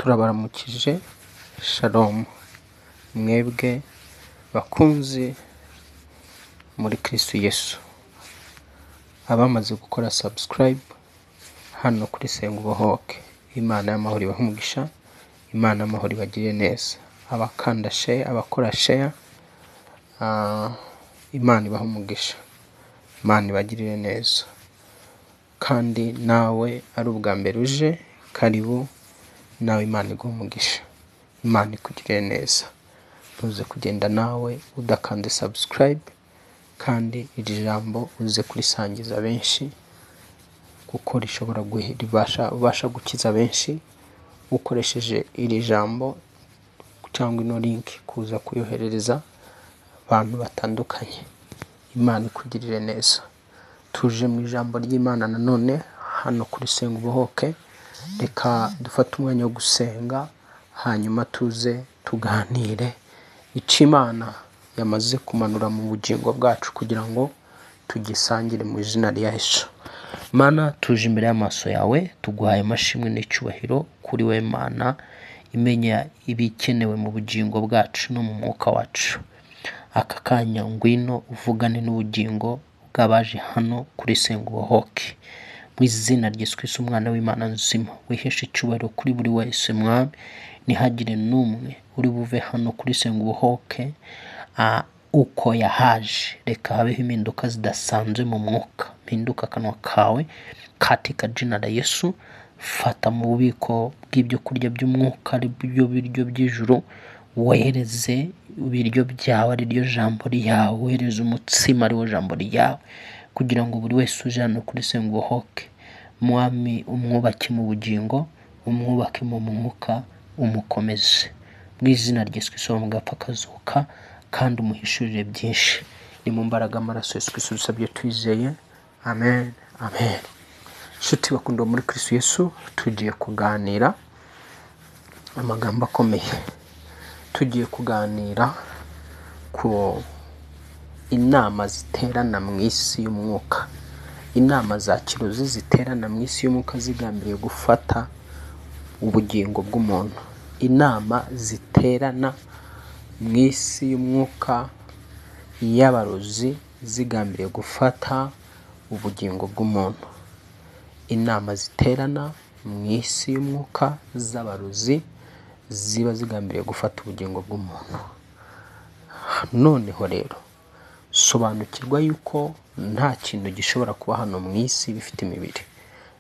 Turabaramukije shalom mwebwe bakunzi muri Kristo Yesu, abamaze gukora subscribe hano kuri Senga Ubohoke, Imana y'amahoro ibahe umugisha, Imana y'amahoro ibagirire neza, abakanda share, abakora share, Imana ibahe umugisha, Imana ibagirire neza. Kandi nawe ari ubwa mbere uje, karibu nawe, Imana iguhe umugisha, Imana ikugirire neza. Ntuze kugenda nawe udakanze subscribe, kandi iri jambo uze kurisangiza benshi, kuko rishobora ribasha gukiza benshi ukoresheje iri jambo cyangwa ino link kuza kuyoherereza abantu batandukanye. Imana ikugirire neza. Tuje mu ijambo ry'Imana nanone hano kuri Senga Ubohoke. Reka dufate umwanya wo gusenga, hanyuma tuze tuganire icyo Imana yamaze kumanura mu bugingo bwacu kugira ngo tugisangire mu izina rya Yesu. Mana, tuje imbere y'amaso yawe, tuguhaye amashimwe n'icyubahiro kuri we Mana imenya ibikenewe mu bugingo bwacu no mu mwuka wacu. Aka kanya ngwino uvugane n'ubugingo bw'abaje hano kuri Senga Ubohoke. Mu izina rya Yesu Kristo umwana w'Imana nzima, wiheshe icyubahiro kuri buri wese Mwami, ntihagire n'umwe uri buve hano kuri Senga Ubohoke uko yahaje. Reka habeho impinduka zidasanzwe mu mwuka, mpinduka akanwa kawe katika jina la Yesu. Fata mu bubiko bw'ibyo kurya by'umwuka ari byo biryo by'ijuru, wohereze ibiryo byawe ari ryo jambo ryawe, wohereze umutsima ari wo jambo ryawe, kugira ngo buri wese uje hano kuri Senga Ubohoke, Mwami umwubake mu bugingo, umwubake mu mwuka, umukomeze mu izina rya Yesu Kristo mugapfa akazuka, kandi umuhishurire byinshi. Ni mu mbaraga amaraso Yesu Kristo dusabye twizeye, amen, amen. Nshuti bakundwa muri Kristo Yesu, tugiye kuganira amagambo akomeye. Tugiye kuganira ku inama ziterana mu isi y'umwuka, inama za kirozi ziterana mu isi y'umwuka zigambiriye gufata ubugingo bw'umuntu, inama ziterana mu isi y'umwuka y'abarozi zigambiriye gufata ubugingo bw'umuntu, inama ziterana mu isi y'umwuka z'abarozi ziba zigambiriye gufata ubugingo bw'umuntu. Noneho rero sobanukirwa yuko nta kintu gishobora kuba hano mu isi bifite imibiri,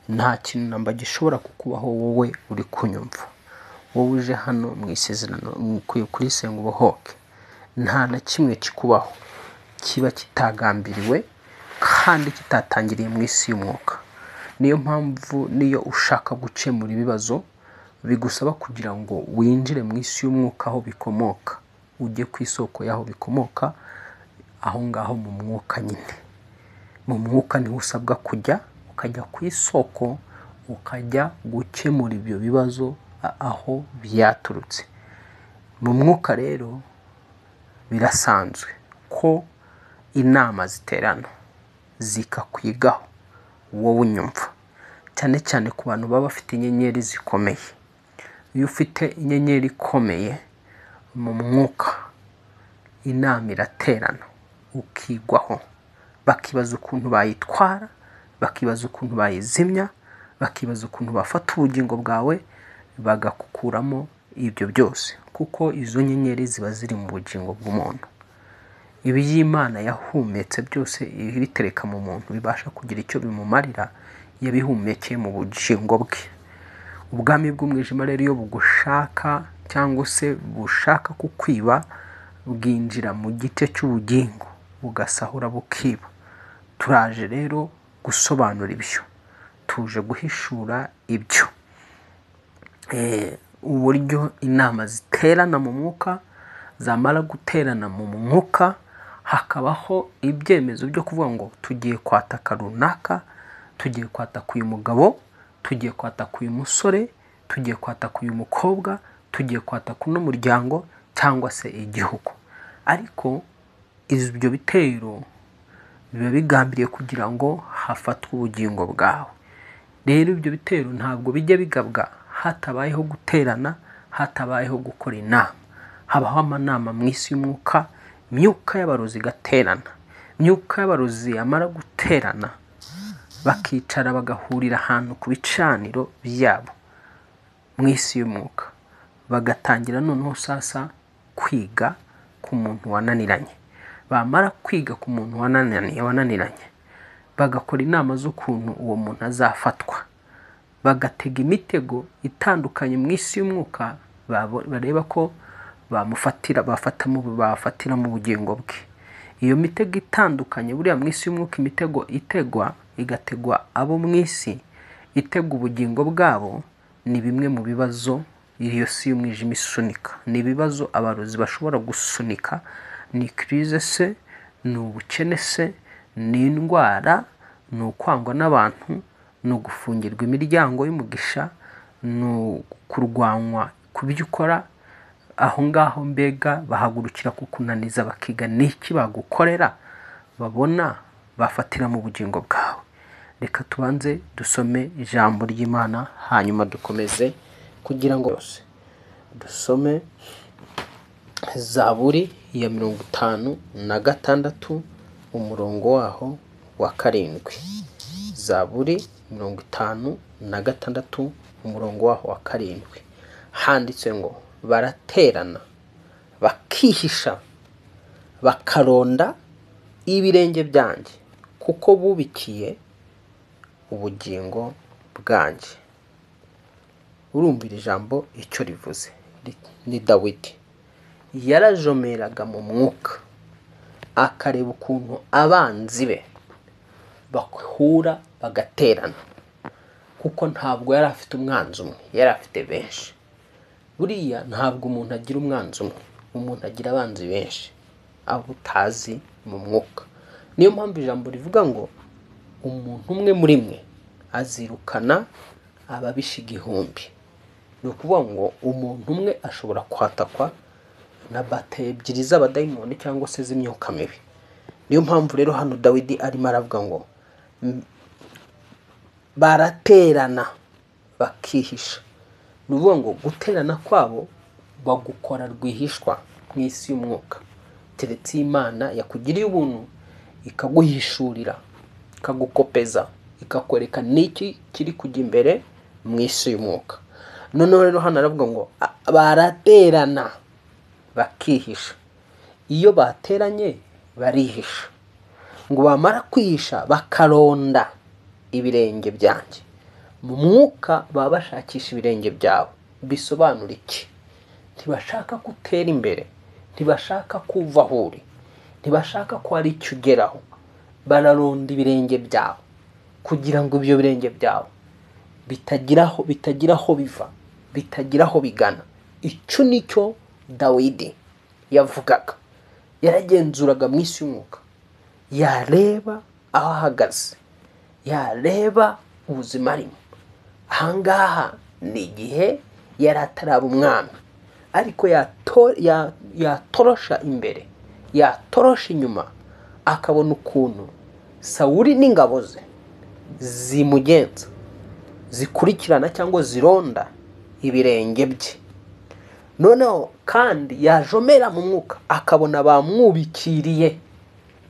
nta kintu namba gishobora kukubaho wowe uri kunyumva, wowe uje hano mu isezerano kuri Senga Ubohoke, nta na kimwe kikubaho kiba kitagambiriwe kandi kitatangiriye mu isi y'umwuka. Niyo mpamvu niyo ushaka gukemura ibibazo bigusaba kugira ngo winjire mu isi y'umwuka aho bikomoka, ujye ku isoko y'aho bikomoka, aho ngaho mu mwuka nyine. Mu mwuka niho usabwa kujya, ukajya ku isoko, ukajya gukemura ibyo bibazo aho byaturutse. Mu mwuka rero birasanzwe ko inama ziterana zikakwigaho wowe unyumva, cyane cyane ku bantu baba bafite inyenyeri zikomeye. Iyo ufite inyenyeri ikomeye mu mwuka, inama iraterana ukigwaho, bakibaza ukuntu bayitwara, bakibaza ukuntu bayizimya, bakibaza ukuntu bafata ubugingo bwawe, bagakukuramo ibyo byose, kuko izo nyenyeri ziba ziri mu bugingo bw'umuntu. Iby'Imana yahumetse byose ibitereka mu muntu bibasha kugira icyo bimumarira, yabihumekeye mu bugingo bwe. Ubwami bw'umwijima rero iyo bugushaka cyangwa se bushaka kukwiba, bwinjira mu gice cy'ubugingo bugasahura bukiba. Turaje rero gusobanura ibyo, tuje guhishura ibyo, uburyo inama ziterana mu mwuka, zamara guterana mu mwuka hakabaho ibyemezo byo kuvuga ngo tugiye kwataka runaka, tugiye kwataka uyu mugabo, tugiye kwataka uyu musore, tugiye kwataka uyu mukobwa, tugiye kwataka uno muryango cyangwa se igihugu. Ariko ibyo bitero biba bigambiriye kugira ngo hafatwe ubugingo bwawe. Rero ibyo bitero ntabwo bijya bigabwa Hatabayeho guterana, hatabayeho gukora inama. Habaho amanama mu isi y'umwuka, imyuka y'abarozi igaterana. Imyuka y'abarozi yamara guterana, bakicara bagahurira ahantu ku bicaniro byabo mu isi y'umwuka, bagatangira noneho sasa kwiga ku muntu wananiranye. Bamara kwiga ku muntu wananiranye, bagakora inama z'ukuntu uwo muntu azafatwa, bagatega imitego itandukanye mu isi y'umwuka, bareba ko bafatira mu bugingo bwe. Iyo mitego itandukanye, buriya mu isi y'umwuka imitego itegwa, igategwa abo mu isi, itega ubugingo bwabo, ni bimwe mu bibazo iyo si y'umwijima isunika. Ni ibibazo abarozi bashobora gusunika, ni crise se, ni ubukene se, ni indwara, ni ukwangwa n'abantu, ni ugufungirwa imiryango y'umugisha, ni kurwanywa ku byo ukora. Aho ngaho mbega bahagurukira kukunaniza, bakiga n'iki bagukorera babona bafatira mu bugingo bwawe. Reka tubanze dusome ijambo ry'Imana, hanyuma dukomeze kugira ngo yose dusome Zaburi ya 56 umurongo waho wa 7. Zaburi 56 umurongo waho wa 7, handitse ngo baraterana bakihisha, bakaronda ibirenge byanjye, kuko bubikiye ubugingo bwanjye. Urumvira ijambo icyo rivuze. Ni Dawidi yarajomeraga mu mwuka, akareba ukuntu abanzi be bahura bagaterana, kuko ntabwo yari afite umwanzi umwe, yari afite benshi. Buriya ntabwo umuntu agira umwanzi umwe, umuntu agira abanzi benshi, abo utazi mu mwuka. Niyo mpamvu ijambo rivuga ngo umuntu umwe muri mwe azirukana ababisha 1000. Ni ukuvuga ngo umuntu umwe ashobora kwatakwa na bate ebyiri z'abadayimoni cyangwa se z'imyuka mibi. Niyo mpamvu rero hano Dawidi arimo aravuga ngo baraterana bakihisha. Ni ukuvuga ngo guterana kwabo bagukora rwihishwa mu isi y'umwuka. Keretse Imana yakugiriye ubuntu ikaguhishurira, ikagukopeza, ikakwereka n'iki kiri kujya imbere mu isi y'umwuka. Noneho rero hano aravuga ngo baraterana bakihisha. Iyo bateranye barihisha, ngo bamara kwihisha bakaronda ibirenge byanjye. Mu mwuka baba bashakisha ibirenge byabo. Bisobanura iki? Ntibashaka gutera imbere, ntibashaka kuva aho uri, ntibashaka ko hari icyo ugeraho. Bararonda ibirenge byabo kugira ngo ibyo birenge byabo bitagiraho biva, bitagiraho bigana. Icyo nicyo Dawidi yavugaga. Yaragenzuraga mu isi y'umwuka, yareba aho ahagaze, yareba ubuzima arimo. Ahangaha ni igihe yari ataraba umwami, ariko yatorosha imbere, yatorosha inyuma, akabona ukuntu Sawuli n'ingabo ze zimugenza, zikurikirana cyangwa zironda ibirenge bye. Noneho kandi yajomera mu mwuka akabona bamwubikiriye.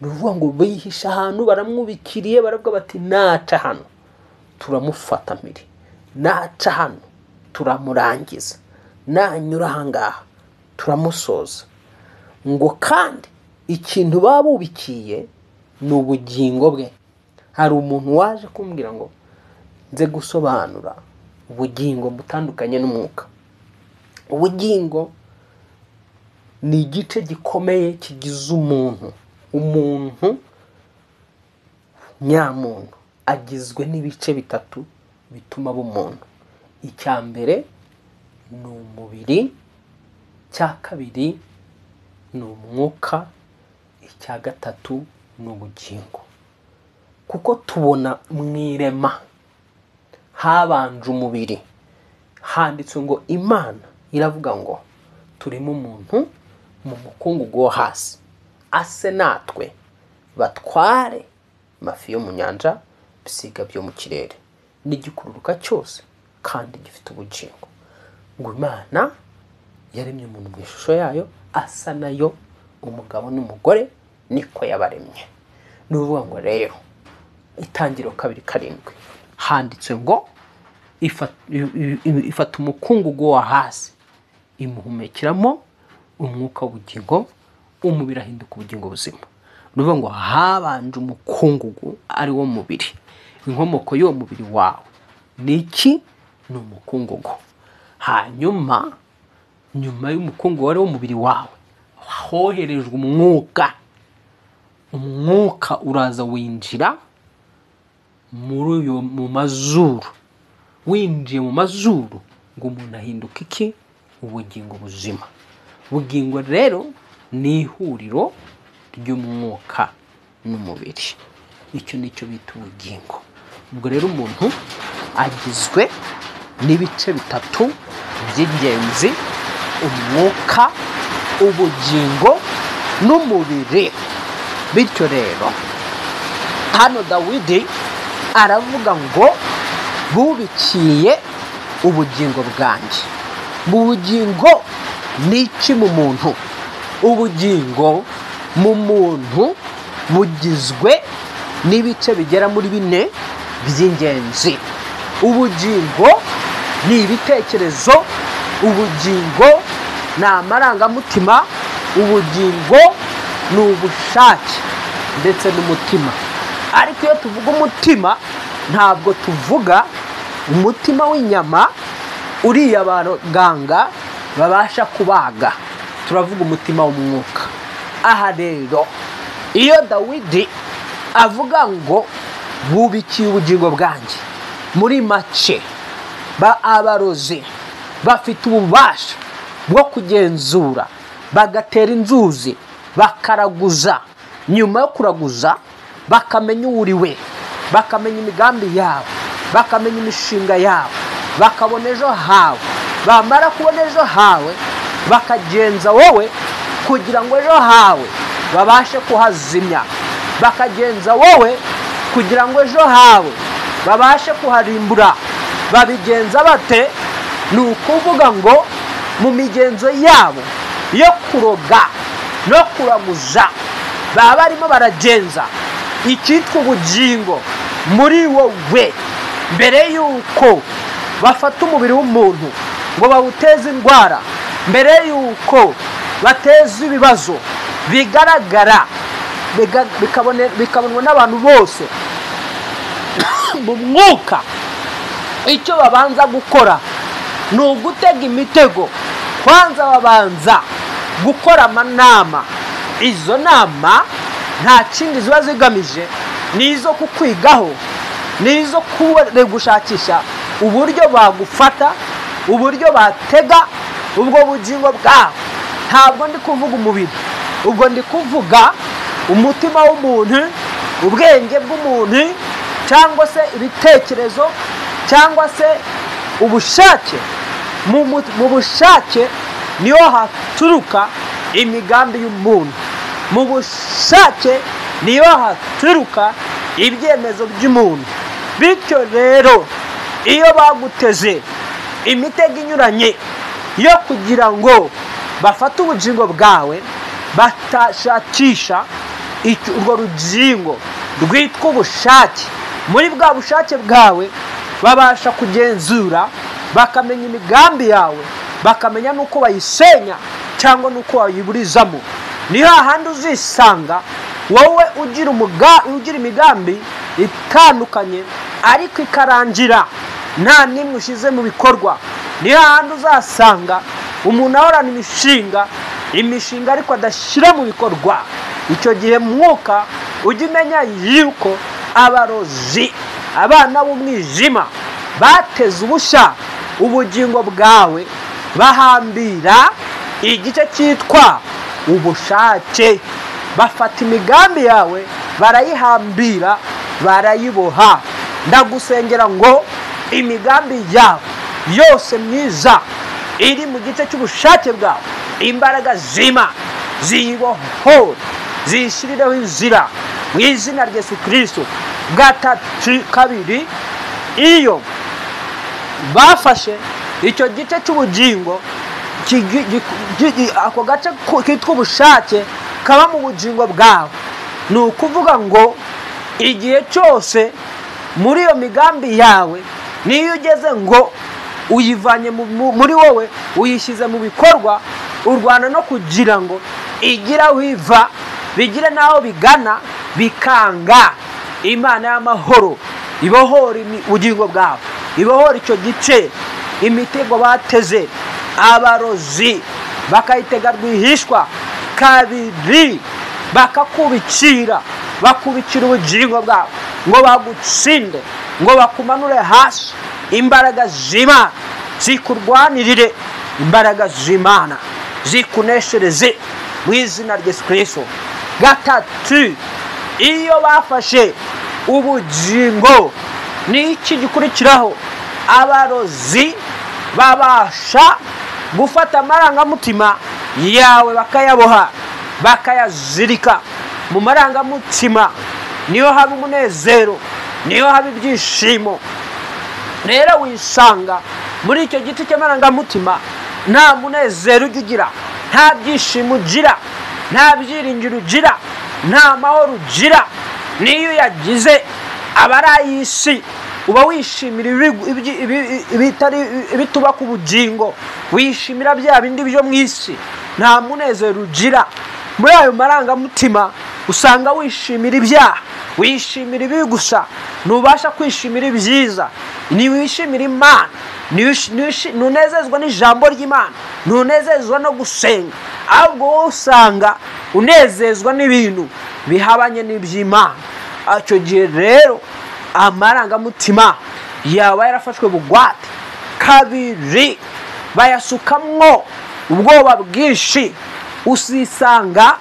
Ni ukuvuga ngo bihisha ahantu baramwubikiriye, baravuga bati naca hano turamufata mpiri, naca hano turamurangiza, nanyura ahangaha turamusoza. Ngo kandi ikintu babubikiye ni ubugingo bwe. Hari umuntu waje kumbwira ngo nze gusobanura ubugingo butandukanye n'umwuka. Ubugingo ni igice gikomeye kigize umuntu. Umuntu nyamuntu agizwe n'ibice bitatu bituma aba umuntu. Icya mbere ni umubiri, icya kabiri ni umwuka, icya gatatu ni ubugingo. Kuko tubona mu irema habanje umubiri, handitswe ngo Imana iravuga ngo turimo umuntu mu mukungugu wo hasi, ase natwe batware amafi yo mu nyanja, ibisiga byo mu kirere n'igikururuka cyose kandi gifite ubugingo. Ngo Imana yaremye umuntu mu ishusho yayo, asa nayo, umugabo n'umugore niko yabaremye. Ni ukuvuga ngo rero Itangiriro 2:7 handitse ngo ifata umukungugu wo hasi imuhumekeramo umwuka w'ubugingo, umubiri ahinduka ubugingo buzima. Ni ukuvuga ngo habanje umukungugu ari wo mubiri. Inkomoko y'uwo mubiri wawe ni iki? Ni umukungugu. Hanyuma nyuma y'umukungugu wari wo mubiri wawe hoherejwe umwuka. Umwuka uraza winjira muri uyu mu mazuru. Winjiye mu mazuru ngo umuntu ahinduka iki? Ubugingo buzima. Ubugingo rero ni ihuriro ry'umwuka n'umubiri. Icyo nicyo bita ubugingo. Ubwo rero umuntu agizwe n'ibice bitatu by'ingenzi: umwuka, ubugingo n'umubiri. Bityo rero hano Dawidi aravuga ngo bubikiye ubugingo bwanjye. Mu bugingo ni iki mu muntu? Ubugingo mu muntu bugizwe n'ibice bigera muri 4 by'ingenzi. Ubugingo ni ibitekerezo, ubugingo ni amarangamutima, ubugingo ni ubushake ndetse n'umutima. Ariko iyo tuvuga umutima ntabwo tuvuga umutima w'inyama uriya abaganga babasha kubaga, turavuga umutima w'umwuka. Aha rero iyo Dawidi avuga ngo bubikiye ubugingo bwanjye, muri make abarozi bafite ububasha bwo kugenzura, bagatera inzuzi, bakaraguza. Nyuma yo kuraguza bakamenya uwo uri we, bakamenya imigambi yawe, bakamenya imishinga yawe, bakabona ejo hawe. Bamara kubona ejo hawe bakagenza wowe kugira ngo ejo hawe babashe kuhazimya, bakagenza wowe kugira ngo ejo hawe babashe kuharimbura. Babigenza bate? Ni ukuvuga ngo mu migenzo yabo yo kuroga no kuraguza baba barimo baragenza icyitwa ubugingo muri wowe. Mbere yuko bafata umubiri w'umuntu ngo bawuteze indwara, mbere yuko bateze ibibazo bigaragara bikabonwa n'abantu bose mu mwuka, icyo babanza gukora ni ugutega imitego. Kwanza babanza gukora amanama. Izo nama nta kindi ziba zigamije, ni izo kukwigaho, ni izo gushakisha uburyo bagufata, uburyo batega ubwo bugingo bwawe. Ntabwo ndi kuvuga umubiri, ubwo ndi kuvuga umutima w'umuntu, ubwenge bw'umuntu, cyangwa se ibitekerezo, cyangwa se ubushake. Mu bushake niho haturuka imigambi y'umuntu, mu bushake niho haturuka ibyemezo by'umuntu. Bityo rero iyo baguteze imitego inyuranye yo kugira ngo bafate ubugingo bwawe, batashakisha urwo rugingo rwitwa ubushake. Muri bwa bushake bwawe babasha kugenzura, bakamenya imigambi yawe, bakamenya nuko bayisenya cyangwa nuko wayiburizamo. Ni hahandi uzisanga wowe ugira imigambi itandukanye ariko ikarangira nta nimwe ushize mu bikorwa. Ni hahandi uzasanga umuntu ahorana imishinga ariko adashyira mu bikorwa. Icyo gihe mwuka ujya umenya yuko abarozi, abana b'umwijima bateze ubushya ubugingo bwawe, bahambira igice cyitwa ubushake, bafata imigambi yawe barayihambira, barayiboha. Ndagusengera ngo imigambi yawe yose myiza iri mu gice cy'ubushake bwawe, imbaraga zima ziyibohore, ziyishyirireho inzira mu izina rya Yesu Kristo. 3 2 iyo Bafashe icyo gice cy'ubugingo, ako gace kitwa ubushake kaba mu bugingo bwawe. Ni ukuvuga ngo igihe cyose muri iyo migambi yawe, niyo ugeze ngo uyivanye muri wowe uyishyize mu bikorwa, urwana no kugira ngo igira wiva bigire naho bigana bikanga. Imana y'amahoro ibohora ubugingo bwawe, ibohora icyo gice imitego bateze abarozi bakayitega rwihishwa kabiri, bakakubikira, bakubikira ubugingo bwawe ngo bagutsinde, ngo bakumanure hasi. Imbaraga z'Imana zikurwanirire, imbaraga z'Imana zikuneshereze mu izina rya Yesu Kristo. Gatatu, iyo bafashe ubugingo ni iki gikurikiraho? Abarozi babasha gufata amarangamutima yawe bakayaboha, bakayazirika. Mu marangamutima niyo haba umunezero, niyo haba ibyishimo. Rero wisanga muri icyo giti cy'amarangamutima nta munezero ujya ugira, nta byishimo ugira, nta byiringiro ugira, nta mahoro ugira. Niyo yagize aba ari ay'isi, uba wishimira ibituba ku bugingo, wishimira bya bindi byo mu isi, nta munezero ugira. Muri ayo marangamutima usanga wishimira ibyaha, wishimira ibibi gusa, ntubasha kwishimira ibyiza, ntiwishimira Imana, ntunezezwa n'ijambo ry'Imana, ntunezezwa no gusenga, ahubwo wowe usanga unezezwa n'ibintu bihabanye n'iby'Imana. Icyo gihe rero amarangamutima yaba yarafashwe bugwate. Kabiri, bayasukamwo ubwoba bwinshi, usisanga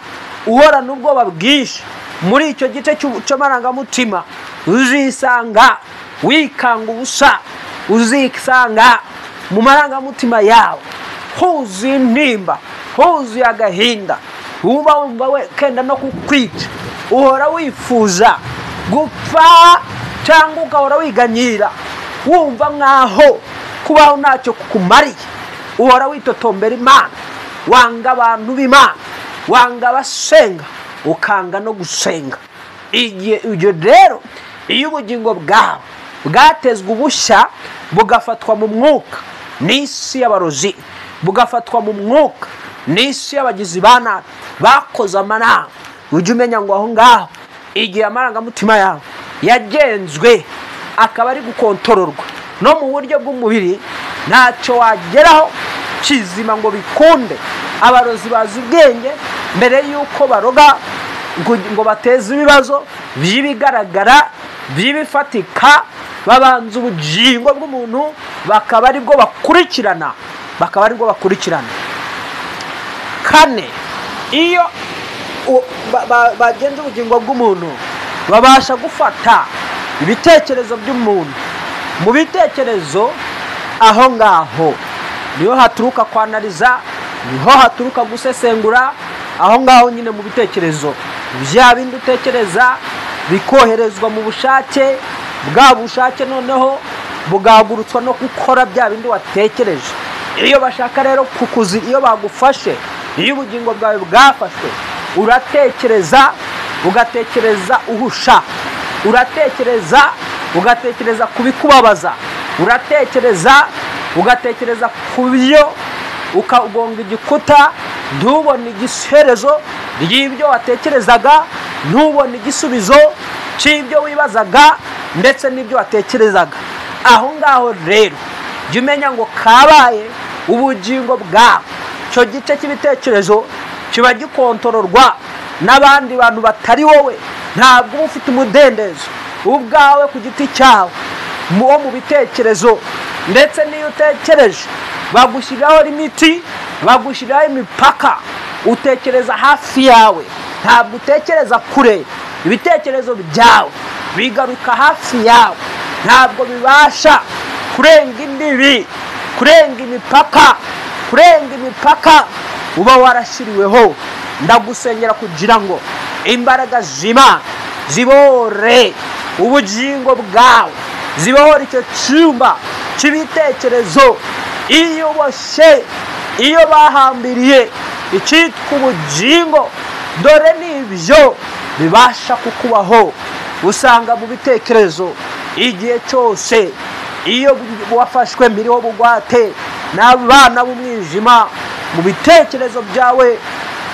uhorana ubwoba bwinshi. Muri icyo gice cy'amarangamutima uzisanga wikanga ubusa, uzisanga mu marangamutima yawe huzuye intimba, huzuye agahinda, uba wumva we kenda no kukwica, uhora wifuza gupfa cyangwa ugahora wiganyira, wumva nkaho kubaho ntacyo kukumariye, uhora witotombera Imana, wanga abantu b'Imana, wanga abasenga, ukanga no gusenga. Ibyo rero iyo ubugingo bwawe bwatezwe ubushya bugafatwa mu mwuka n'isi y'abarozi, bugafatwa mu mwuka n'isi y'abagizi ba nabi bakoze amanama, ujye umenya ngo aho ngaho igihe amarangamutima yawe yagenzwe akaba ari gukontororwa no mu buryo bw'umubiri, ntacyo wageraho kizima ngo bikunde. Abarozi bazi ubwenge mbere y'uko baroga ngo bateze ibibazo by'ibigaragara by'ibifatika, babanza ubugingo bw'umuntu bakaba aribwo bakurikirana, bakaba aribwo bakurikirana. Kane, iyo bagenza ubugingo bw'umuntu babasha gufata ibitekerezo by'umuntu. Mu bitekerezo aho ngaho niho haturuka kwanaliza, niho haturuka gusesengura. Aho ngaho nyine mu bitekerezo bya bindi utekereza bikoherezwa mu bushake bwa bushake, noneho bugagurutswa no gukora bya bindi watekereje. Iyo bashaka rero kukuzi, iyo bagufashe, iyo ubugingo bwawe bwafashwe, uratekereza ugatekereza uhusha, uratekereza ugatekereza kubikubabaza, uratekereza ugatekereza kubyo, ukagonga igikuta, ntubone igiherezo ry'ibyo watekerezaga, ntubone igisubizo cy'ibyo wibazaga ndetse n'ibyo watekerezaga. Aho ngaho rero jya umenya ngo kabaye ubugingo bwawe, icyo gice cy'ibitekerezo kiba gikontororwa n'abandi bantu batari wowe. Ntabwo uba ufite umudendezo ubwawe ku giti cyawe wo mu bitekerezo, ndetse n'iyo utekereje bagushyiraho imiti, bagushyiraho imipaka, utekereza hafi yawe, ntabwo utekereza kure. Ibitekerezo byawe bigaruka hafi yawe, ntabwo bibasha kurenga imbibi, kurenga imipaka, kurenga imipaka uba warashyiriweho. Ndagusengera kugira ngo imbaraga z'Imana zibore ubugingo bwawe, Zibohora icyo cyumba cy'ibitekerezo. Iyo boshye, iyo bahambiriye icyitwa ubugingo, dore nibyo bibasha kukubaho. Usanga mu bitekerezo igihe cyose iyo wafashwe miriho bugwate n'abana b'umwijima, mu bitekerezo byawe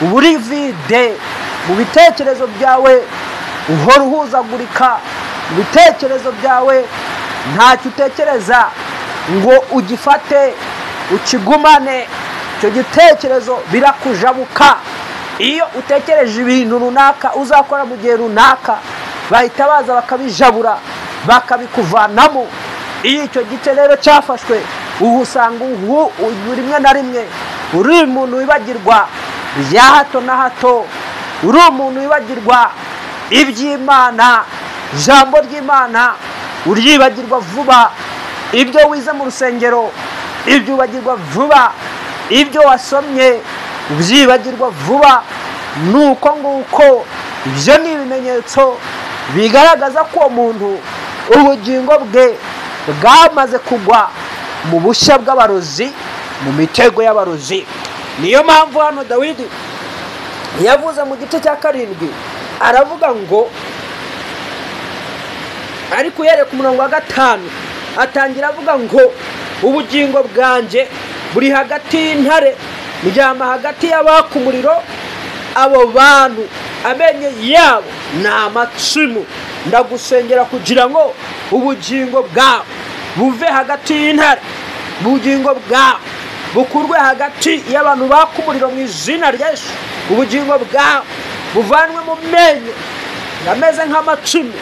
uburi vide, mu bitekerezo byawe uhora uhuzagurika, mu bitekerezo byawe ntacyo utekereza ngo ugifate ukigumane. Icyo gitekerezo birakujabuka. Iyo utekereje ibintu runaka uzakora mu gihe runaka, bahita baza bakabijabura bakabikuvanamo. Iyo icyo gice rero cyafashwe, uhusanga rimwe na rimwe uri umuntu wibagirwa bya hato na hato, uri umuntu wibagirwa iby'Imana, ijambo ry'Imana uryibagirwa vuba, ibyo wize mu rusengero ibyo ubagirwa vuba, ibyo wasomye ubyibagirwa vuba. Nuko nguko ibyo ni ibimenyetso bigaragaza ko uwo muntu ubugingo bwe bwamaze kugwa mu bushya bw'abarozi, mu mitego y'abarozi. Niyo mpamvu hano Dawidi yavuze mu gice cya 7, aravuga ngo, ariko uhereye ku murongo wa 5 atangira avuga ngo ubugingo bwanjye buri hagati y'intare, ndyama hagati y'abaka umuriro, abo bantu amenyo yabo ni amacumu. Ndagusengera kugira ngo ubugingo bwawe buve hagati y'intare, ubugingo bwawe bukurwe hagati y'abantu baka umuriro mu izina rya Yesu. Ubugingo bwawe buvanwe mu menyo ameze nk'amacumu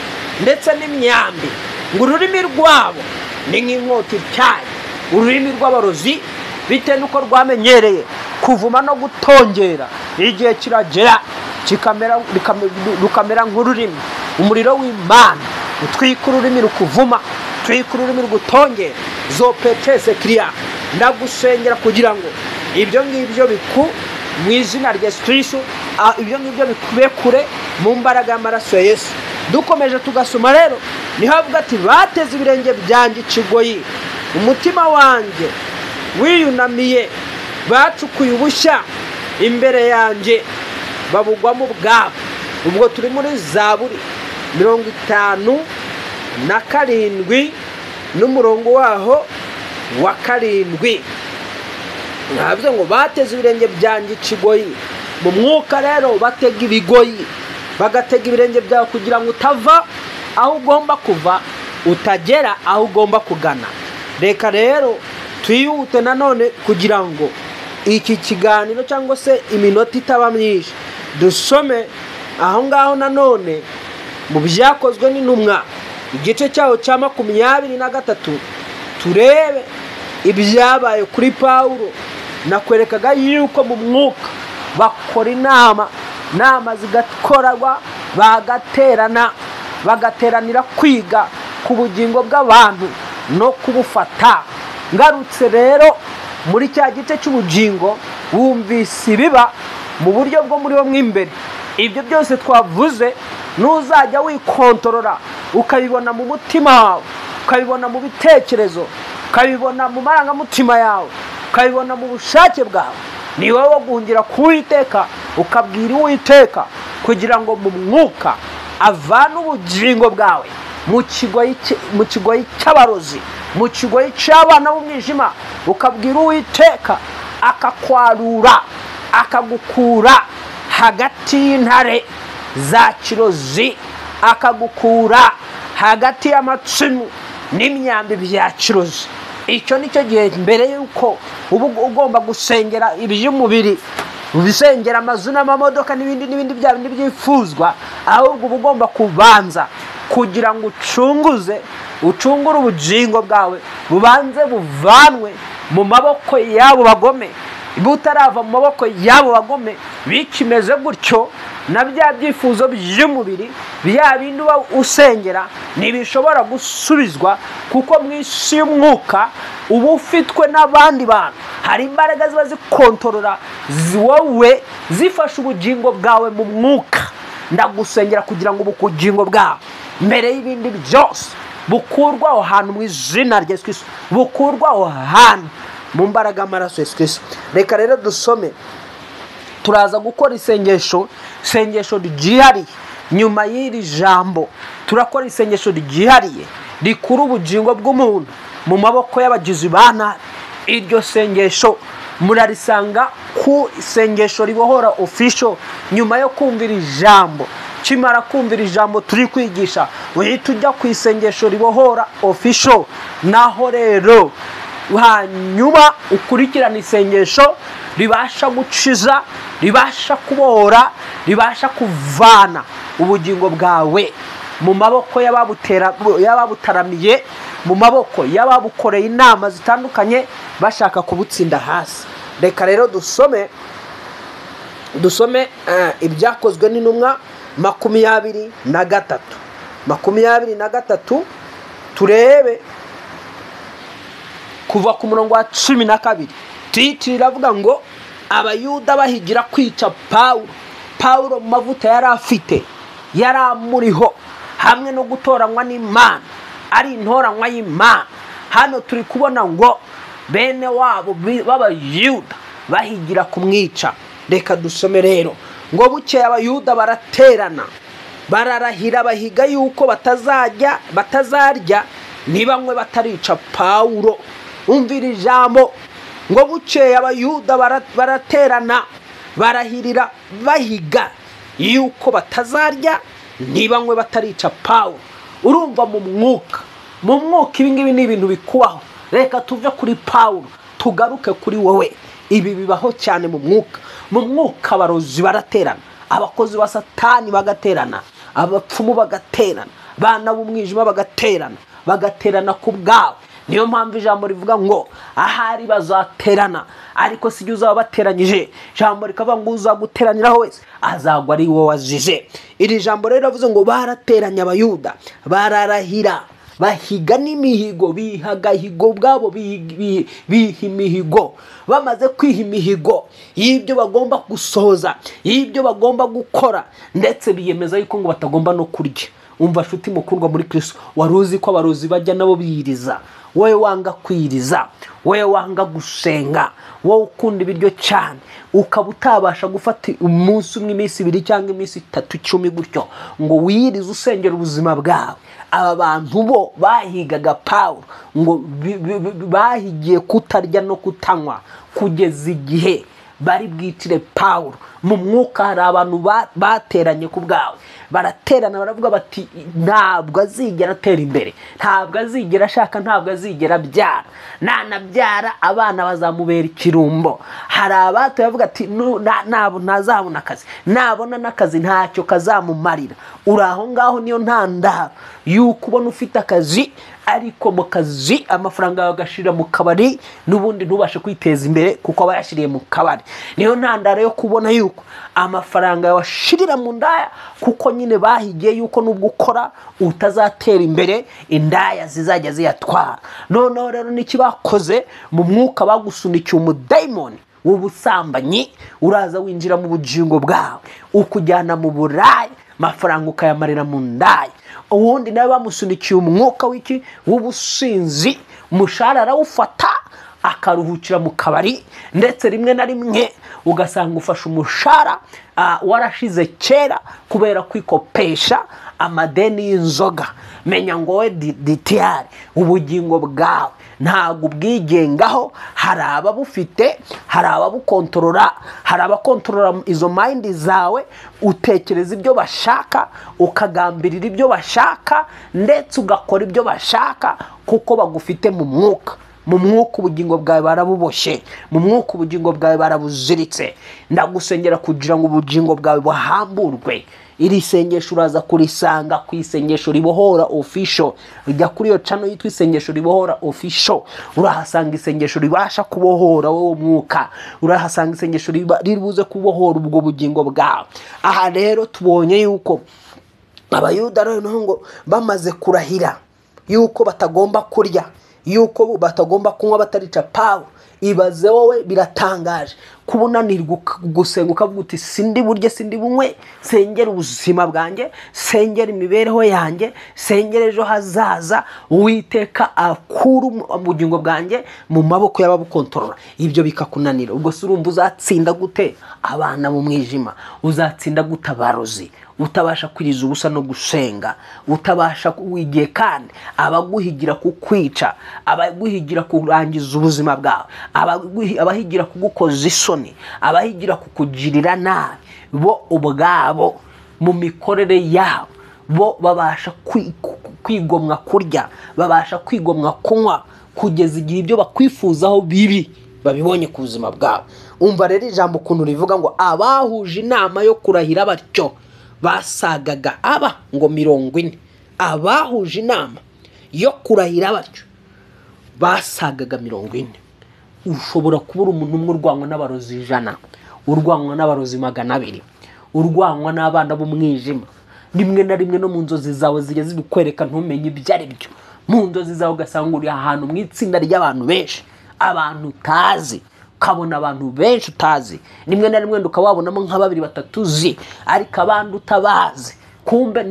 ndetse n'imyambi, ngo ururimi rwabo ni nk'inkota ityaye, ururimi rw'abarozi bitewe n'uko rwamenyereye kuvuma no gutongera. Igihe kiragera rukamera nk'ururimi, umuriro w'Imana utwika ururimi rukuvuma, utwika ururimi rugutongera. Zopetese kiriya, ndagusengera kugira ngo ibyo ngibyo biku mu izina rya Yesu Kristo, ibyo ngibyo bikube kure mu mbaraga y'amaraso ya Yesu. Dukomeje tugasoma rero, niho avuga ati bateze ibirenge byanjye ikigoyi, umutima wanjye wiyunamiye, bacukuye ubushya imbere yanjye babugwamo ubwabo. Ubwo turi muri Zaburi 57 n'umurongo waho wa 7. Navuze ngo bateze ibirenge byanjye ikigoyi. Mu mwuka rero batega ibigoyi, bagatega ibirenge byawe kugira ngo utava aho ugomba kuva, utagera aho ugomba kugana. Reka rero twihute nanone kugira ngo iki kiganiro cyangwa se iminota itaba myinshi, dusome aho ngaho nanone mu Byakozwe n'Intumwa igice cyaho cya 23, turebe ibyabaye kuri Pawulo. Nakwerekaga yuko mu mwuka bakora inama, nama zigakorwa, bagaterana, bagateranira kwiga ku bugingo bw'abantu no kubufata. Ngarutse rero muri cya gice cy'ubugingo, wumvise ibiba mu buryo bwo muri bo mw'imbere. Ibyo byose twavuze, nuzajya wikontorora ukabibona mu mutima wawe, ukabibona mu bitekerezo, ukabibona mu marangamutima yawe, ukabibona mu bushake bwawe, ni wowe wo guhungira ku Uwiteka, ukabwira Uwiteka kugira ngo mu mwuka avane ubugingo bwawe mu kigoyi cy'abarozi, mu kigoyi cy'abana b'umwijima. Ukabwira Uwiteka akakwarura, akagukura hagati y'intare za kirozi, akagukura hagati y'amacumu n'imyambi bya kirozi. Icyo nicyo gihe mbere yuko uba ugomba gusengera iby'umubiri, ubisengera amazu n'amamodoka n'ibindi n'ibindi bya bindi byifuzwa, ahubwo uba ugomba kubanza kugira ngo ucunguze, ucungure ubugingo bwawe, bubanze buvanwe mu maboko y'abo bagome. Butarava mu maboko y'abo bagome bikimeze gutyo, na bya byifuzo by'umubiri bya bindi uba usengera ntibishobora gusubizwa, kuko mu isi y'umwuka uba ufitwe n'abandi bantu. Hari imbaraga ziba zikontorora wowe, zifasha ubugingo bwawe mu mwuka. Ndagusengera kugira ngo ubugingo bwawe mbere y'ibindi byose Bukurwa aho hantu mu izina rya Yesu Kristo, bukurwa aho hantu mu mbaraga y'amaraso Yesu Kristo. Reka rero dusome, turaza gukora isengesho ryihariye nyuma y'iri jambo. Turakora isengesho ryihariye rikura ubugingo bw'umuntu mu maboko y'abagizi ba nabi. Iryo sengesho murarisanga ku isengesho ribohora official. Nyuma yo kumvira ijambo, kimara kumvira ijambo turi kwigisha, uhita ujya ku isengesho ribohora official. Naho rero hanyuma ukurikirana isengesho ribasha gukiza, ribasha kubohora, ribasha kuvana ubugingo bwawe mu maboko y'ababutaramiye, mu maboko y'ababukoreye inama zitandukanye bashaka kubutsinda hasi. Reka rero dusome ibyakozwe n'intumwa 23 23, turebe kuva ku murongo wa 12. Titiri iravuga ngo Abayuda bahigira kwica Pawulo. Pawulo mu mavuta yari afite yari amuriho, hamwe no gutoranywa n'Imana, ari intoranywa y'Imana. Hano turi kubona ngo bene wabo b'Abayuda bahigira kumwica. Reka dusome rero ngo bukeye Abayuda baraterana, bararahira bahiga yuko batazarya ntibanywe batarica Pawulo. Umvira ijambo ngo bukeye Abayuda baraterana, barahirira bahiga yuko batazarya ntibanywe batarica Pawulo. Urumva mu mwuka ibi ngibi ni ibintu bikubaho. Reka tuve kuri Pawulo tugaruke kuri wowe. Ibi bibaho cyane mu mwuka. Mu mwuka abarozi baraterana, abakozi ba Satani bagaterana, abapfumu bagaterana, bana b'umwijima bagaterana, bagaterana ku bwawe. Niyo mpamvu ijambo rivuga ngo ahari bazaterana, ariko si uzaba bateranyije. Ijambo rikavuga ngo uzaguteraniraho wese azagwa ari wowe wazize. Iri jambo rero ravuze ngo barateranya Abayuda, bararahira, bahiga n'imihigo, biha agahigo ubwabo, biha imihigo. Bamaze kwiha imihigo y'ibyo bagomba gusohoza, y'ibyo bagomba gukora, ndetse biyemeza yuko ngo batagomba no kurya. Umva nshuti mukundwa muri Kristo, wari uzi ko abarozi bajya nabo biyiriza? Wowe wanga kwiriza, wowe wanga gusenga, wowe ukunda ibiryo cyane, ukaba utabasha gufata umunsi umwe, iminsi ibiri cyangwa iminsi 3, 10 gutyo ngo wiyirize usengera ubuzima bwawe. Aba bantu bo bahigaga Pawulo ngo bahigiye kutarya no kutanywa kugeza igihe bari bwitire Pawulo. Mu mwuka hari abantu bateranye ku bwawe, baraterana baravuga bati ntabwo azigera atera imbere, ntabwo azigera ashaka, ntabwo azigera abyara, nanabyara abana bazamubera ikirumbo. Hari abatoye bavuga ati ntazabona akazi, nabona n'akazi ntacyo kazamumarira. Uri aho ngaho niyo ntandaro yuko ubona ufite akazi, ariko mu kazi amafaranga yawe agashira mu kabari, n'ubundi ntubashe kwiteza imbere kuko aba yashiriye mu kabari. Niyo ntandaro yo kubona yuko amafaranga yawe ashirira mu ndaya, kuko nyine bahigiye yuko nubwo ukora utazatera imbere, indaya zizajya ziyatwara. Noneho rero niki bakoze mu mwuka, bagusunikiye umudayimoni w'ubusambanyi, uraza winjira mu bugingo bwawe, ukujyana mu buraya, amafaranga ukayamarira mu ndaya. Uwundi nawe bamusunikiye umwuka w'iki w'ubusinzi, umushahara arawufata akaruhukira mu kabari, ndetse rimwe na rimwe ugasanga ufashe umushahara warashize kera kubera kwikopesha amadeni y'inzoga. Menya ngo we DTR, ubugingo bwawe ntabwo ubwigengaho. Hari ababufite, hari ababukontorora, hari abakontorora izo mayindi zawe. Utekereza ibyo bashaka, ukagambirira ibyo bashaka, ndetse ugakora ibyo bashaka kuko bagufite mu mwuka. Mu mwuka ubugingo bwawe barabuboshye, mu mwuka ubugingo bwawe barabuziritse. Ndagusengera kugira ngo ubugingo bwawe buhamburwe. Iri sengesho uraza kurisanga ku isengesho ribohora official. Ujya kuri iyo channel yitwa isengesho ribohora official, urahasanga isengesho ribasha kubohora wowe mwuka, urahasanga isengesho ribuze kubohora ubwo bugingo bwawe. Aha rero tubonye yuko Abayuda noneho ngo bamaze kurahira yuko batagomba kurya, yuko batagomba kunywa batarica Pawulo. Ibaze wowe, biratangaje kuba unanirwa gusenga ukavuga uti sindi burye, sindi bunywe, sengera ubuzima bwanjye, sengera imibereho yanjye, sengera ejo hazaza, Uwiteka akura ubugingo bwanjye mu maboko y'ababukontorora. Ibyo bikakunanira. Ubwo se urumva uzatsinda gute abana mu mwijima? Uzatsinda gute abarozi? Utabasha kwiriza ubusa no gusenga, utabasha igihe, kandi abaguhigira kukwica, abaguhigira kurangiza ubuzima bwawe, abahigira kugukoza isoni, abahigira kukugirira nabi, bo ubwabo mu mikorere yabo bo babasha kwigomwa kurya, babasha kwigomwa kunywa, kugeza igihe ibyo bakwifuzaho bibi babibonye ku buzima bwabo. Umva rero ijambo ukuntu rivuga ngo abahuje inama yo kurahira batyo basagaga aba ngo 40. Abahuje inama yo kurahira batyo basagaga 40. Ushobora kubura umuntu umwe urwanywa n'abarozi 100, urwanywa n'abarozi 200, urwanywa n'abana b'umwijima. Rimwe na rimwe no mu nzozi zawe zijya zibikwereka ntumenye ibyo ari byo. Mu nzozi zawe ugasanga uri ahantu mu itsinda ry'abantu benshi, abantu utazi, ukabona abantu benshi utazi. Rimwe na rimwe ukaba wabonamo nka 2 3 uzi, ariko abandi utabazi. Kumbe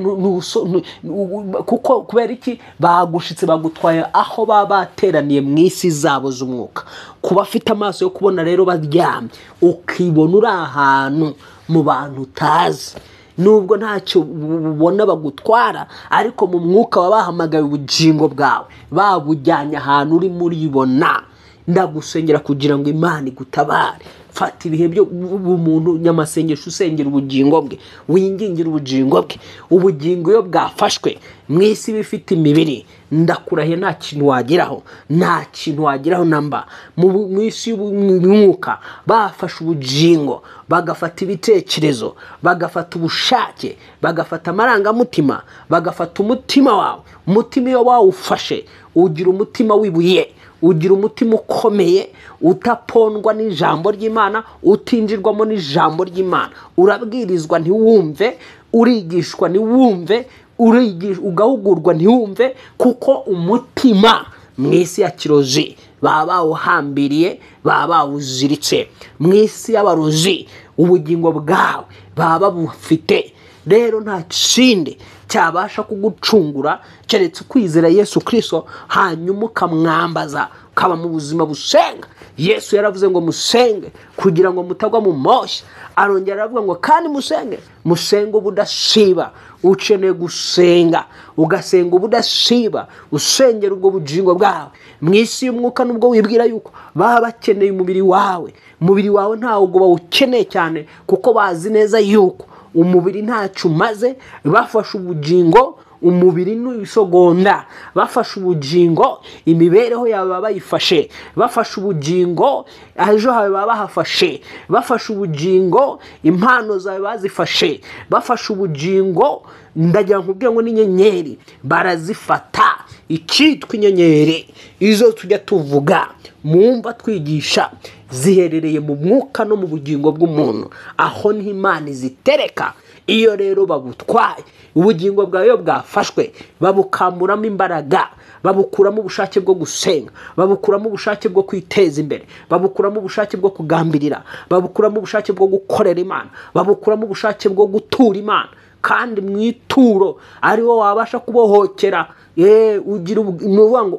kuko kubera iki bagushitse, bagutwaye aho baba bateraniye mu isi zabo z'umwuka. Kuba afite amaso yo kubona rero baryamye, ukibona uri ahantu mu bantu utazi, nubwo ntacyo ubona bagutwara, ariko mu mwuka wabahamagaye ubugingo bwawe babujyanye ahantu uri muribona. Ndagusengera kugira ngo Imana igutabare. Fata ibihe byo umuntu nyamasengesho, usengera ubugingo bwe, wingingira ubugingo bwe. Ubugingo iyo bwafashwe mu isi bifite imibiri, ndakurahiye nta kintu wageraho, nta kintu wageraho namba. Mu isi y'umwuka bafashe ubugingo, bagafata ibitekerezo, bagafata ubushake, bagafata amarangamutima, bagafata umutima wawe. Umutima iyo wawufashe ugira umutima w'ibuye, ugira umutima ukomeye, utapondwa n'ijambo ry'Imana, utinjirwamo n'ijambo ry'Imana. Urabwirizwa ntiwumve, urigishwa ntiwumve, ugahugurwa ntiwumve, kuko umutima mu isi ya kirozi baba bawuhambiriye, baba bawuziritse. Mu isi y'abarozi ubugingo bwawe baba bufite. Rero nta kindi cyabasha kugucungura keretse kwizera Yesu Kristo, hanyuma ukamwambaza, ukaba mu buzima busenga. Yesu yaravuze ngo musenge kugira ngo mutagwa mu moshya. Arongera aravuga ngo kandi musenge, musenge ubudasiba. Ukeneye gusenga, ugasenga ubudasiba, usengera ubwo bugingo bwawe. Mu isi y'umwuka nubwo wibwira yuko baba bakeneye umubiri wawe, umubiri wawe ntawo bawukeneye cyane, kuko bazi neza yuko umubiri ntacyo umaze. Bafashe ubugingo, umubiri n'ibisogonda, bafashe ubugingo, imibereho yawe baba bayifashe, bafashe ubugingo, ejo hawe baba bahafashe, bafashe ubugingo, impano zawe bazifashe, bafashe ubugingo. Ndagira nkubwire ngo n'inyenyeri barazifata. Icyitwa inyenyeri izo tujya tuvuga mumva twigisha ziherereye mu mwuka no mu bugingo bw'umuntu, aho niho Imana izitereka. Iyo rero babutwaye, ubugingo bwawe bwafashwe, babukamuramo imbaraga, babukuramo ubushake bwo gusenga, babukuramo ubushake bwo kwiteza imbere, babukuramo ubushake bwo kugambirira, babukuramo ubushake bwo gukorera Imana, babukuramo ubushake bwo gutura Imana. Kandi mu ituro ariwo wabasha kubohokera. Ugira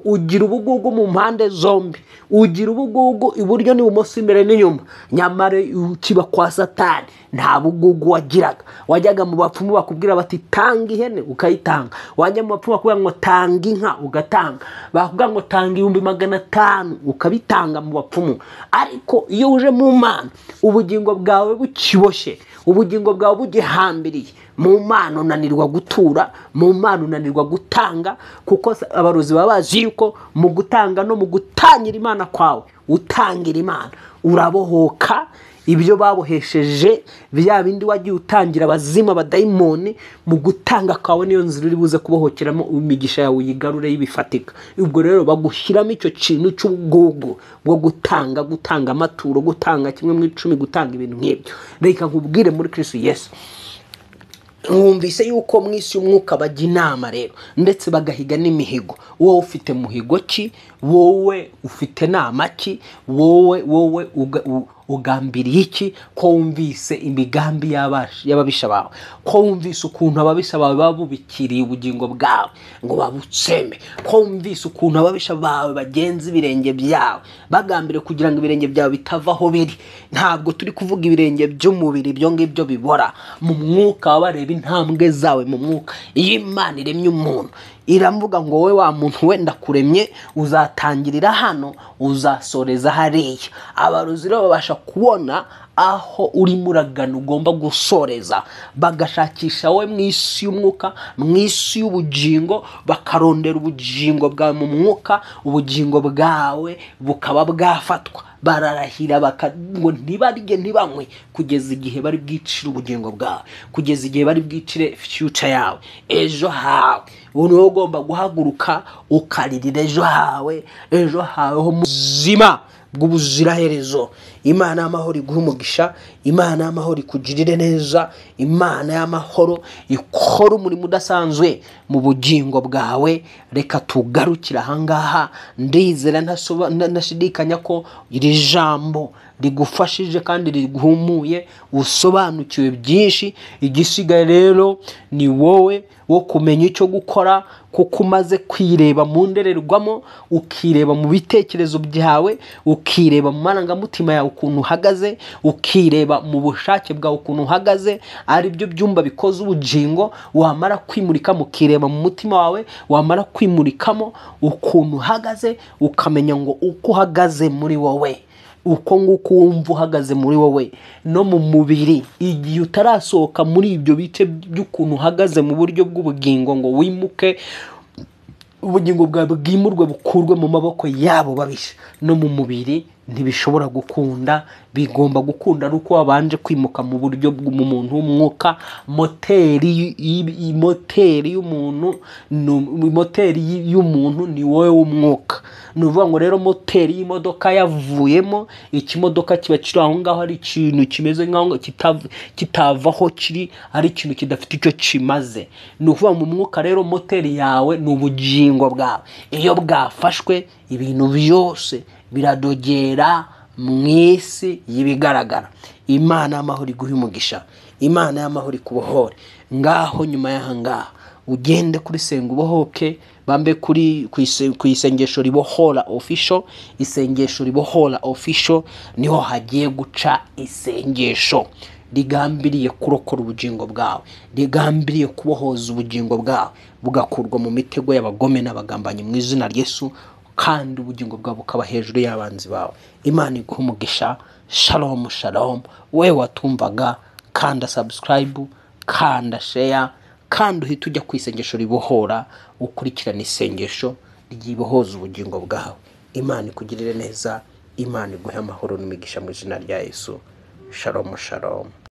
ugira ubugugu mu mpande zombi, ugira ubugugu iburyo n'ibumoso, imbere n'inyuma. Nyamara ukiba kwa Satani nta bugugu wagiraga. Wajyaga mu bapfumu bakubwira bati tanga ihene, ukayitanga. Wajya mu bapfumu bakubwira ngo tanga inka, ugatanga. Bakubwira ngo tanga 500,000, ukabitanga mu bapfumu. Ariko iyo uje mu Mana, ubugingo bwawe bukiboshye, ubugingo bwawe bugihambiriye mu Mana, unanirwa gutura mu Mana, unanirwa gutanga, kuko abarozi baba bazi yuko mu gutanga no mu gutangira Imana kwawe, utangira Imana urabohoka. Ibyo babohesheje bya bindi wagiye utangira abazima abadayimoni, mu gutanga kwawe niyo nzira uri buze kubohokeramo imigisha yawe uyigarure y'ibifatika. Ubwo rero bagushyiramo icyo kintu cy'ubugugu bwo gutanga, gutanga amaturo, gutanga 1 mu 10, gutanga ibintu nk'ibyo. Reka nkubwire muri Kristo Yesu, Mwumvise yuko mu isi y'umwuka bajya inama rero, ndetse bagahiga n'imihigo. Wowe ufite muhigo ki? Wowe ufite nama ki? Wowe ugambiriye iki? Ko wumvise imigambi y'ababisha bawe, ko wumvise ukuntu ababisha bawe babubikiriye ubugingo bwawe ngo babutsembe, ko wumvise ukuntu ababisha bawe bagenza ibirenge byawe bagambiriye kugira ngo ibirenge byawe bitava aho biri. Ntabwo turi kuvuga ibirenge by'umubiri, ibyo ngibyo bibora. Mu mwuka baba bareba intambwe zawe mu mwuka. Iyo Imana iremye umuntu iravuga ngo wowe wa muntu we ndakuremye, uzatangirira hano uzasoreza hariya. Abarozi rero babasha kubona aho urimo uragana ugomba gusoreza, bagashakisha wowe mu isi y'umwuka, mu isi y'ubugingo, bakarondera ubugingo bwawe mu mwuka, ubugingo bwawe bukaba bwafatwa. Bararahira ngo ntibarye ntibanywe kugeza igihe bari bwicire ubugingo bwawe, kugeza igihe bari bwicire future yawe, ejo hawe. Ubu niwe ugomba guhaguruka ukaririra ejo hawe, ejo hawe ho muzima bw'ubuziraherezo. Imana y'amahoro iguhe umugisha, Imana y'amahoro ikugirire neza, Imana y'amahoro ikora umurimo udasanzwe mu bugingo bwawe. Reka tugarukire ahangaha. Ndizera ntashidikanya ko iri jambo rigufashije kandi riguhumuye, usobanukiwe byinshi. Igisigaye rero ni wowe wo kumenya icyo gukora, kuko umaze kwireba mu ndorerwamo, ukireba mu bitekerezo byawe, ukireba mu marangamutima yawe ukuntu uhagaze, ukireba mu bushake bwawe ukuntu uhagaze, ari byo byumba bikoze ubugingo. Wamara kwimurikamo ukireba mu mutima wawe, wamara kwimurikamo ukuntu uhagaze, ukamenya ngo uko uhagaze muri wowe, uko nguko wumva uhagaze muri wowe no mu mubiri. Igihe utarasohoka muri ibyo bice by'ukuntu uhagaze mu buryo bw'ubugingo ngo wimuke, ubugingo bwawe bwimurwe bukurwe mu maboko yabo babisha, no mu mubiri ntibishobora gukunda. Bigomba gukunda ari uko wabanje kwimuka mu buryo bw'umuntu w'umwuka. Moteri y'umuntu, moteri y'umuntu ni wowe w'umwuka. Ni ukuvuga ngo rero moteri y'imodoka yavuyemo, ikimodoka kiba kiri aho ngaho ari ikintu kimeze nk'aho kitavaho kiri, ari ikintu kidafite icyo kimaze. Ni ukuvuga mu mwuka rero moteri yawe ni ubugingo bwawe. Iyo bwafashwe ibintu byose biradogera mu isi y'ibigaragara. Imana y'amahoro iguhe umugisha, Imana y'amahoro ikubohore. Ngaho nyuma y'aha ngaha ugende kuri Senga Ubohoke, bambe kuri ku isengesho ribohora official, isengesho ribohora official niho hagiye guca isengesho rigambiriye kurokora ubugingo bwawe, rigambiriye kubohoza ubugingo bwawe bugakurwa mu mitego y'abagome n'abagambanyi mu izina rya Yesu, kandi ubugingo bwawe bukaba hejuru y'abanzi bawe. Imana iguhe umugisha. Shalom shalom. Wewe watumvaga, kanda subscribe, kanda share, kandi uhite ujya ku isengesho ribohora, ukurikirana isengesho ryibohoza ubugingo bwawe. Imana ikugirire neza, Imana iguhe amahoro n'imigisha mu izina rya Yesu. Shalom shalom.